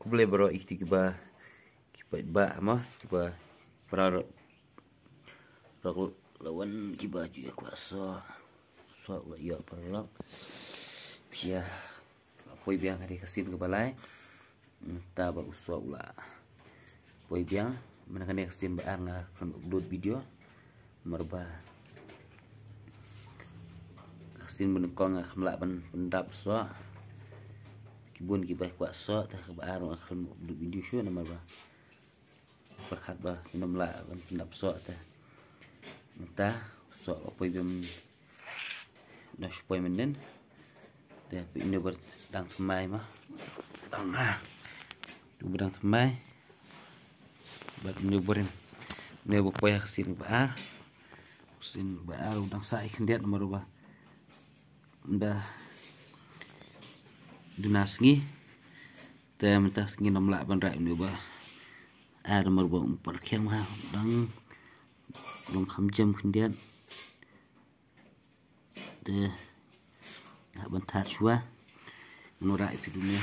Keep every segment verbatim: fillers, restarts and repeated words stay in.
Khublei baroh ïa kito kiba, kiba, ba, mo, kiba, para, rok, lawan kiba ju ïa kwah soh. Soh la ïoh para rok. Phi ïa, la poi biang ha kane ka sien kaba lai. Mynta ba u soh u la poi biang. Mynta kane ka sien ba ar nga khlem upload video. Namar ba ka sien ba nyngkong nga khlem lah ban pyndap soh. Ki bun kiba kwah soh, te kaba ar nga khlem upload video shuh namar ba pyrkhat ba ngim lah ban pyndap soh te. Mynta soh la poi biang, dang shu poi mynnin. Te phi ïohi ba dang thymmai ma. Dang ha. Tu ba dang thymmai. Bad ïohi ba rim. Ïohi ba poi ha ka sien ba ar. Sien ba ar u dang sah ïa khyndiat namar ba mynta duna sngi. Te mynta sngi ngam lah ban rah ïa une ba ar namar ba um pyrkhing ha, dang long kham jem khyndiat. Te hap ban thad shuwa. Ngan rah ïa phi une.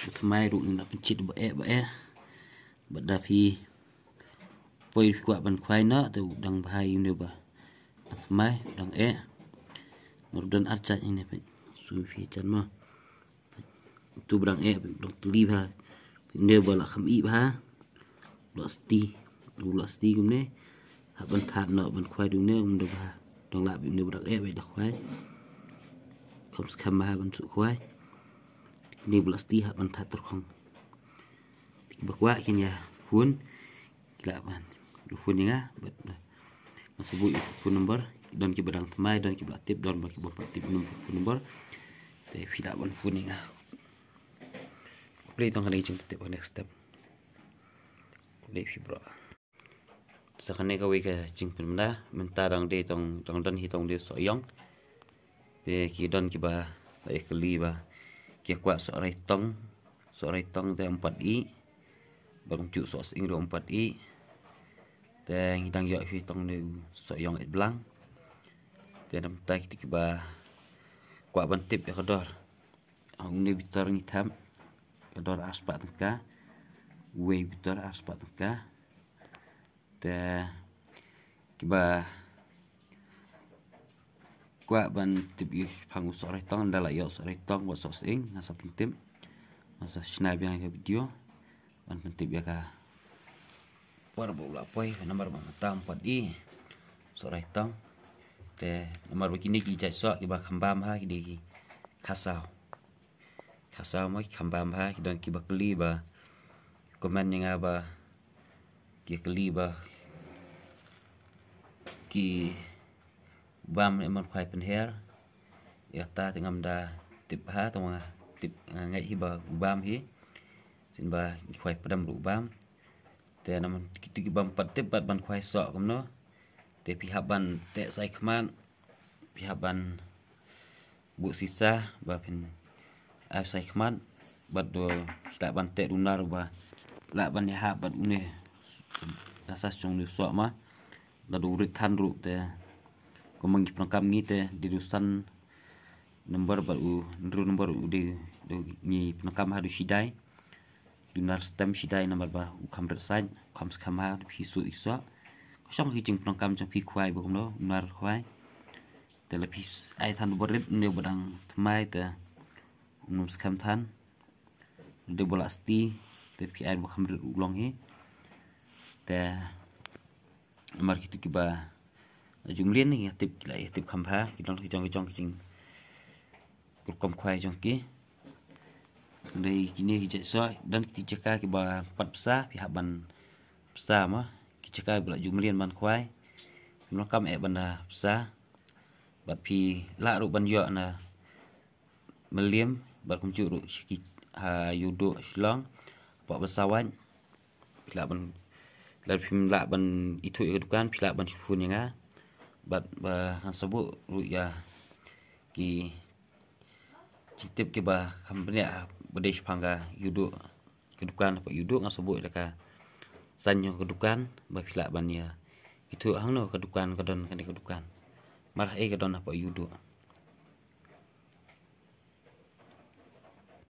Ba thymmai ruh ngin lah pynjit ba eh ba eh. Bad da phi poi phi kwah ban khwai noh te u dang bha ïa une ba thymmai, dang eh. Namar don ar jait hangne peit. Shu phi jan mo. Tu ba dang eh, dang tylli bha. Une ba la kham ih bha. Ba la sti. Ba la sti kumne. Hap ban thad noh ban khwai ïa une, um da bha. Dang lah ïa une ba dang eh ba da khwai. Kham skhem bha ban shu khwai. Une ba la sti hap ban thad tyrkhong. Ba kwah kin ïa phone. Ki lah ban phone ïa nga, bad, eh, nga sa buh phone number. Don kiba dang thymmai, don kiba la tip, don ba kiba pat tip number, phone number. Te phi lah ban phone ïa nga. Khublei tang kane ka jingpyntip, ka next step. Khublei phi baroh. Sa kane kawei ka jingpynbna, mynta dang dei tang, dang don hi tang dei soh ïong. Te ki don kiba la ïa kylli ba ki kwah soh raitong, soh raitong te ym pat ih. Bad kumjuh soh sying ruh ym pat ih. Te ngi dang ïoh shu tong ne u soh ïong eit blang. Te namar kito kiba kwah ban tip ïa ka dor, ha une bitor ngi thap ka dor ar spah tyngka. Uwei bitor ar spah tyngka. Te kiba kwah ban tip ïa u shaphang u soh raitong, ynda la ïoh soh raitong bad soh sying, nga sa pyntip. Nga sa shna biang ïa ka video ban pyntip ïa ka por ba u la poi, namar ba mynta ym pat ih soh raitong. Te namar ba kine ki jait soh kiba kham bam ha, ki dei ki khasaw. Khasaw mo, ki kham bam ha, ki don kiba kylli ba, comment ïa nga ba ki kylli ba ki bam ne ban khwai pynher. Ïa kata te ngam da tip ha, te nga tip, nga ngeit hi ba u bam hi. Sien ba ki khwai pdem ruh u bam. Te namar kito ki bym pat tip bad ban khwai soh kumno, te phi hap ban teh sai khmat, phi hap ban buh sisa ba phin ai sai khmat. Bad do phi lah ban teh dunar ba lah ban ïahap bad une, da sa jong une u soh ma. Lada u rit than ruh te, kumba ngi pyndonkam ngi te, dei da u san number bad u hynriew number u dei, dei ngi pyndonkam ha, da u shidai. Dunar stem shidai namar ba u kham rit sait, u kham skhem ha, da phi suh ïa u soh. Ka shong ha ki jingpyndonkam jong phi khwai ba kumno, dunar khwai. Te lada phi ai than uba rit, une ba dang thymmai te um skhem than. Dei ba la sti, te phi ai ba kham rit ruh long hi. Te namar kito kiba la ju mlien, ngi tip, la ïa tip kham bha, ki don ki jong ki jong ki jing, ki rukom khwai jong ki. Dei kine ki jait soh, don ki jaka kiba pat bsa, phi hap ban bsa ma, ki jaka ba la ju mlien ban khwai. Phi pyndonkam eh ban da bsa. Bad phi lah ruh ban ïoh na Mylliem, bad kumjuh ruh sha ki, ha Ïewduh Shillong, hapoh Basawait. Phi lah ban, lada phim lah ban ithuh ïa ka dukan, phi lah ban shu phone ïa nga. Bad ba ngan sa buh ruh ïa ki jingtip kiba kham bniah ba dei shaphang ka Ïewduh, ka dukan hapoh Ïewduh, ngan sa buh ïa ka sign jong ka dukan ba phi lah ban ïa ithuh hangno ka dukan ka don, kane ka dukan. Mar haei ka don hapoh Ïewduh.